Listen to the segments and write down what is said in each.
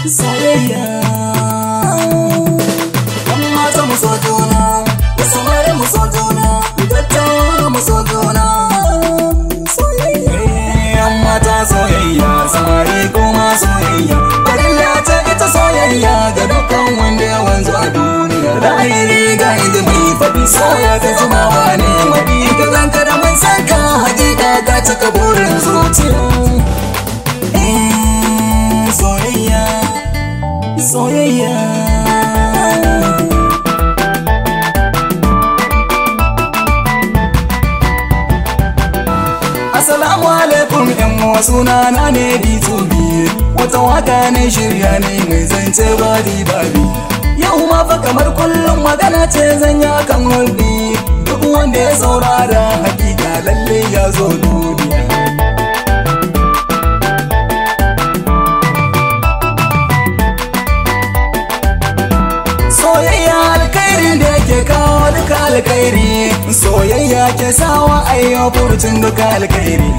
Soyayya. Yan mata mu so juna, samari mu so juna, dattawa mu so juna. Soyayya. Yan mata soyayya, samari kuma soyayya. Farilla ce ita soyayya ga dukkan wanda ya wanzu a duniya. Ra'ayi riga inda mai faɗi soya ta jimawa ne maɗi. Ka zanka da mun san ka hakika ka cika burin zuciya. Soyayya, soyayya. Assalamu alaikum yan uwa, sunana ne B2B. Wata waka ne shirya ne mai zance babi babi. Yau ma fa kamar kullum magana ce zan yi akan hulɗi. Duk wanda ya saurara hakika lalle ya zo duniya. Soyayya alkhairin da yake kawo duka alkhairi. Soyayya ke sawa ayyo furucin duka alkhairi.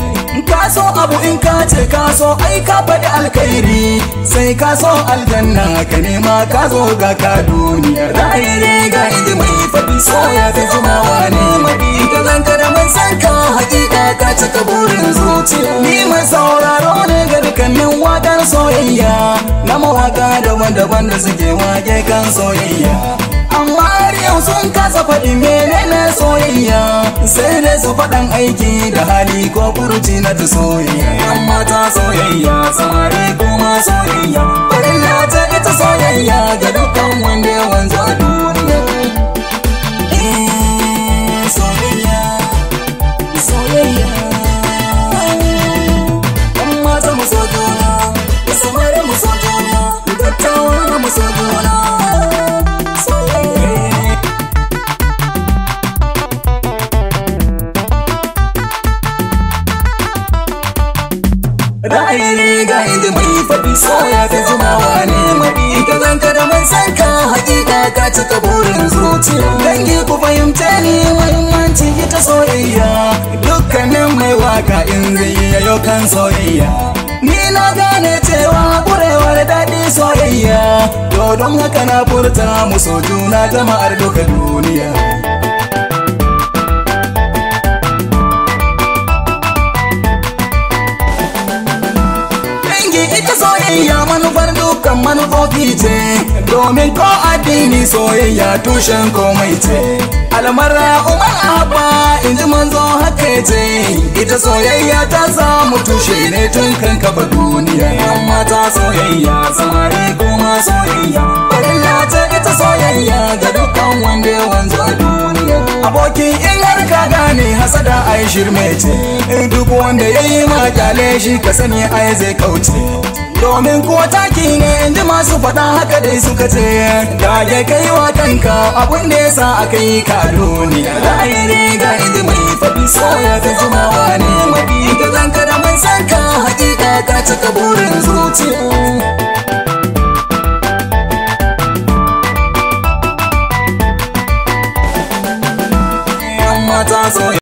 Ka so abu in ka ce ka so ai ka faɗi alkhairi. Sai ka so aljanna ka nema ka zo ga ka duniya. Ra'ayi riga inji mai faɗi soya ta jimawa ne maɗi. Ka zanka da mun san ka hakika ka cika burin zuciya. Ni mai sauraro ne ga dukkanin waƙar soyayya na mawaƙa daban-daban da suke wake kan soyayya. Amma har yau sun kasa faɗi menene soyayya, sai dai su faɗan aiki da hali ko furuci na ta soyayya. Yan mata soyayya, samari kuma soyayya, farilla ce ita soyayya ga dukkan wanda ya wanzu a duniya. Soyayya, soyayya. Yan mata mu so juna, samari mu so juna, dattawa mu so juna. Ra'ayi riga inda mai faɗi soya ta jimawa ne maɗi. Ka zanka da mun san ka hakika ka cika burin zuciya. Dangi ku fahimce ni muhimmancin ita soyayya. Dukkanin mai waka in zai yi yayo kan soyayya. Ni na gane cewa kurewar daɗi soyayya. To don haka na furta mu so juna jama'ar duka duniya. Ita soyayya manufar dukkan manufofi ce, domin ko addini soyayya tushen komai ce. Almara Umar Abba in ji manzo haka ce, ita soyayya ta samu tushe ne tun kan kafa duniya. Yan mata soyayya, samari kuma soyayya, farilla ce ita soyayya ga dukkan wanda ya wanzu a duniya. Aboki in har ka gane hasada ai shirme ce, duk wanda ya yi ma kyale shi ka sani ai zai kauce. Domin ko taki ne in ji masu faɗa haka dai suka ce, dage kai wa kanka abun da ya sa aka yi ka duniya. Ra'ayi riga inji mai faɗi soya ta jimawa ne maɗi. Ka zanka da mun san ka hakika ka cika burin zuciya.